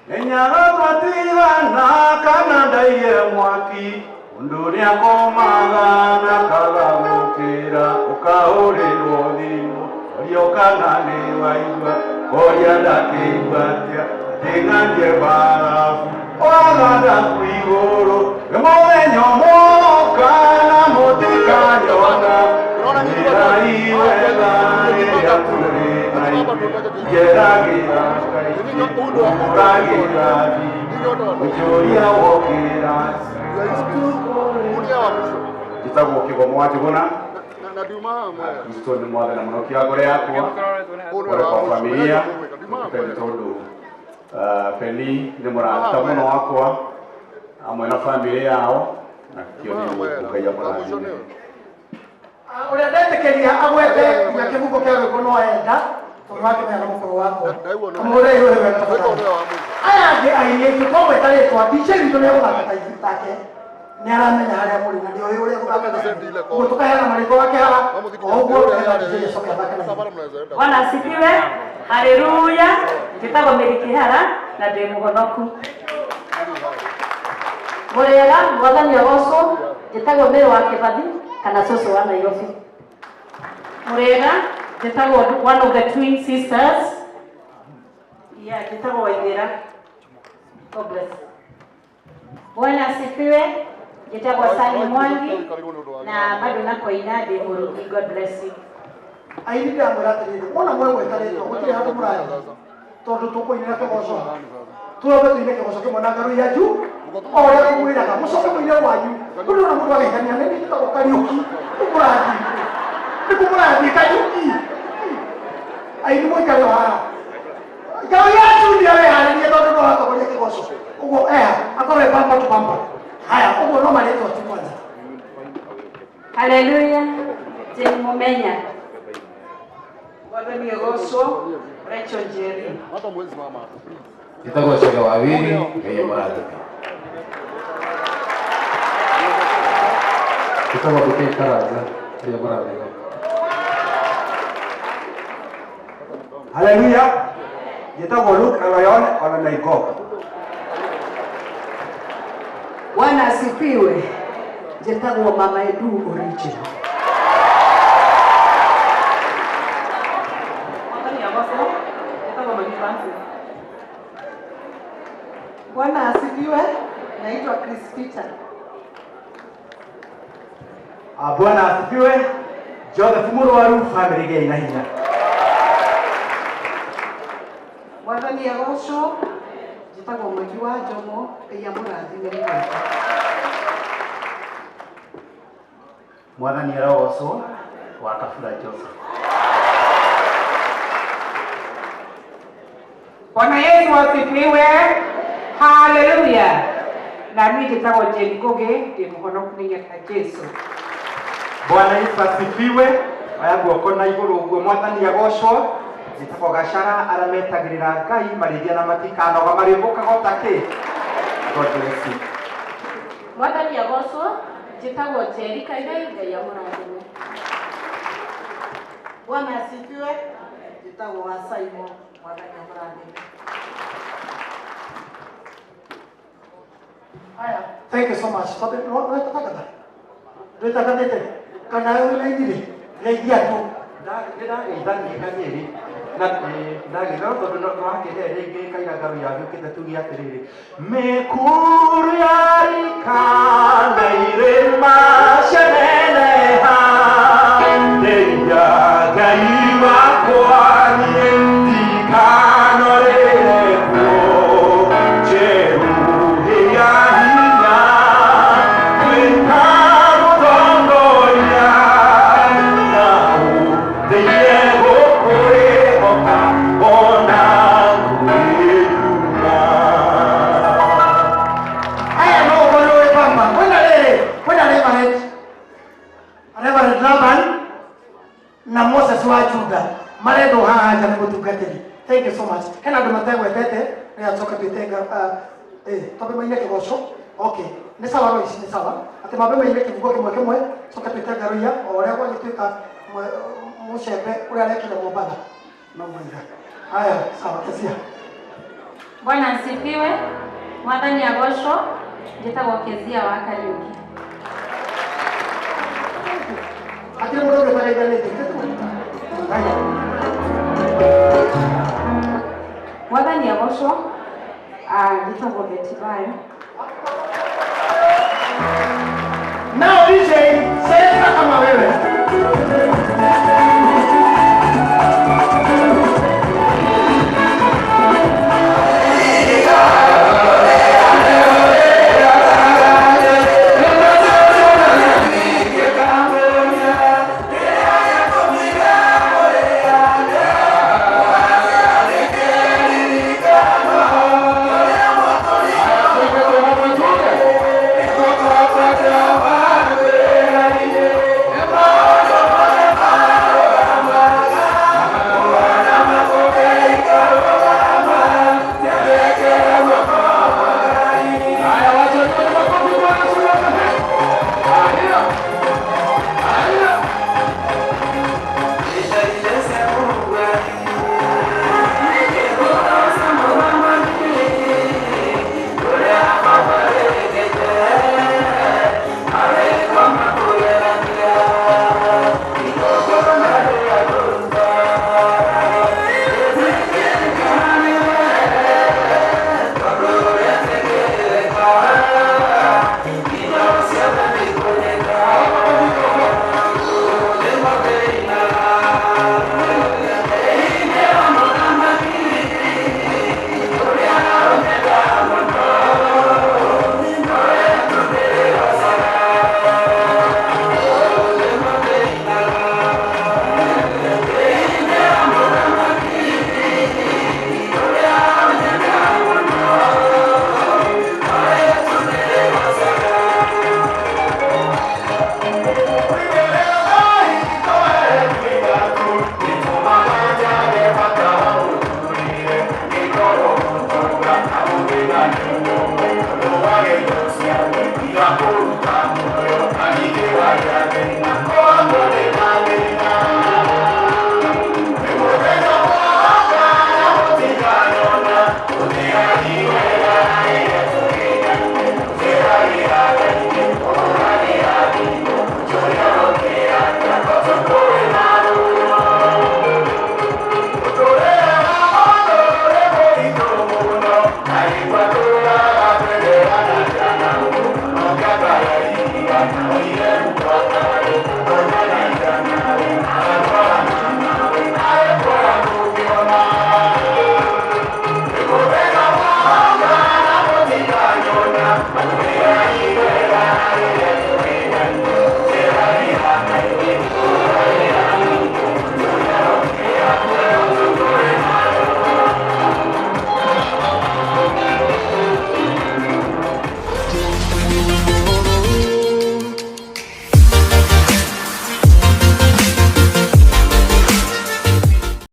Menyaga twatigana kana ndaiye mwaki Mũndũ nĩakomaga na akaga gũkĩra Ũkahũrĩrwo thimũ ũrio kana nĩ waigua Koria ndakĩigua atĩa atĩ ng'andie mbarabu Waganda ku igũrũ Nĩ mũthenya ũmwe ũgoka na mũtikanyona Njĩrai wega rĩrĩa tũrĩ na ithuĩ Njeragĩra kaingĩ ũhũragĩra thimũ Ũnjũria wokĩra Njĩtagwo Kĩgomo wa Njũgũna. Kristo nĩ mwathani mũno kia ngoro yakwa kũrĩ kwa familia tũkĩte nĩ tondũ Beni nĩ mũrata mũno wakwa hamwe na family yao na kĩo nĩ gũkũ Ngai amũrathime. Ũrĩa ndetĩkĩria agwete nginya kĩbungo kĩa rwĩmbo no enda tondũ wakĩmenya nĩ mũkũrũ wakwa kamũhũre ihũre wega tafadhali. Aya angĩ aini aitũ twagweta rĩtwa DJ witũ nĩ egũthaka ta ithuĩ take nĩ aramenya harĩa mũrĩ na nĩoĩ ũrĩa gũthaka na ithuĩ. Ũguo tũkaheana marĩtwa wa kĩhara o ũguo nĩgetha DJ acoke athake na ithuĩ. Bwana asifiwe. Haleluya. Njĩtagwo Mary Kĩhara na ndĩ mũhonoku. Mũrĩega, mwathani agocwo, njĩtagwo Mary wa Kĩbathi kana cũcũ wa Nairobi. Mũrĩega, njĩtagwo one of the twin sisters. Yeah, njĩtagwo Waithĩra. God bless. Bwana asifiwe, njĩtagwo Sally Mwangi na bado nakoina ndĩ mũrugi. God bless you. Aini ndamwĩra atĩrĩrĩ, wona mwegweta rĩtwa gũtirĩ handũ mũrathiĩ tondũ tũkũinĩra kĩgoco haha. Twambe tũine kĩgoco kĩmwe na ngaro ya juu o ũrĩa ngũmwĩraga mũcoke mũine rwanyu. Kũrĩ ona mũndũ ageithania nĩ niĩ njĩtagwo Kariũki nĩ mũrathiĩ nĩ kũ mũrathiĩ Kariũki. Aini mũikare o haha. Ngaro ya juu nĩ areharĩria tondũ no atongoria kĩgoco. Ũguo eha akorwo e bamba tu bamba. Haya ũguo no marĩtwa tu kwanza. Haleluya. Jane Mumenya. Mwathani agocwo, Rachel Njeri. Njĩtagwo Chege wa Wiri, Ngai amũrathime. Njĩtagwo BK Karanja, Ngai amũrathime. Haleluya. Njĩtagwo Luke Eloyon ona Naigok. Bwana asifiwe. Njĩtagwo Mama Edu Original. Mwathani agocwo, njĩtagwo Mami Francis. Bwana asifiwe. Naitwa Chris Peter. Bwana asifiwe. Joseph Mũrwaru, family gĩai na hinya. Mwathani agocwo. Njĩtagwo Mwangi wa Njomo. Ngai amũrathime inyuothe. Mwathani arogocwo wa Kabura Joseph. Bwana Yesu asifiwe. Haleluya. Na niĩ njĩtagwo Jane Ngugi, ndĩ mũhonoku nĩ hinya Jesu. Bwana Yesu asifiwe. Oya guoko na igũrũ ũguo mwathani agocwo. Njĩtagwo Gacara arĩa metagĩrĩra Ngai marĩithia na matikanoga marĩũmbũkaga o ta kĩ. God bless you. Mwathani agocwo, njĩtagwo Njeri Kaigai, Ngai amũrathime. Bwana asifiwe. Njĩtagwo wa Simon. Mwathani amũrathime. Haya, thank you so much. Tondũ no no ĩtatangatha. Ndwĩtangathĩte kana wĩna ithirĩ geithia andũ. Nĩndageithania kanyeri na ndageitha no tondũ nĩwakĩhe rĩngĩ kaira ngaro ya gĩũkĩte tuge atĩrĩrĩ mĩkuru ya rika na irĩma cianeneha ndeithia Ngai wakwa niĩ ndikanorĩre kuo njerũhia hinya tuĩka mũtongoria na ũndeithie gũkwĩhoka ona ngwĩyuma. Aya no ũkorwo wĩ bamba. Kwĩna rĩrĩ, kwĩna Reverend, Reverend Laban na Moses wa Juda marendwo haha nja nĩ mũtungatĩri. Thank you so much. Hena andũ mategwetete, nĩ acoka twĩte twambe maine kĩgoco. Okay, nĩ sawa Lois, nĩ sawa. Atĩ mambe maine kĩbungo kĩmwe kĩmwe, coke twĩte ngaruiya o ũrĩa gwagĩtuĩka mũcembe ũrĩa arekire Mombatha. No maiga. Haya, sawa Kesia. Bwana asifiwe. Mwathani agocwo. Njĩtagwo Kezia wa Kariuki. Hatirĩ mũndũ ũngĩ ũtageithanĩtie. Haya. Mwathani agocwo. Ah, njĩtagwo Betty Bayo. Now DJ.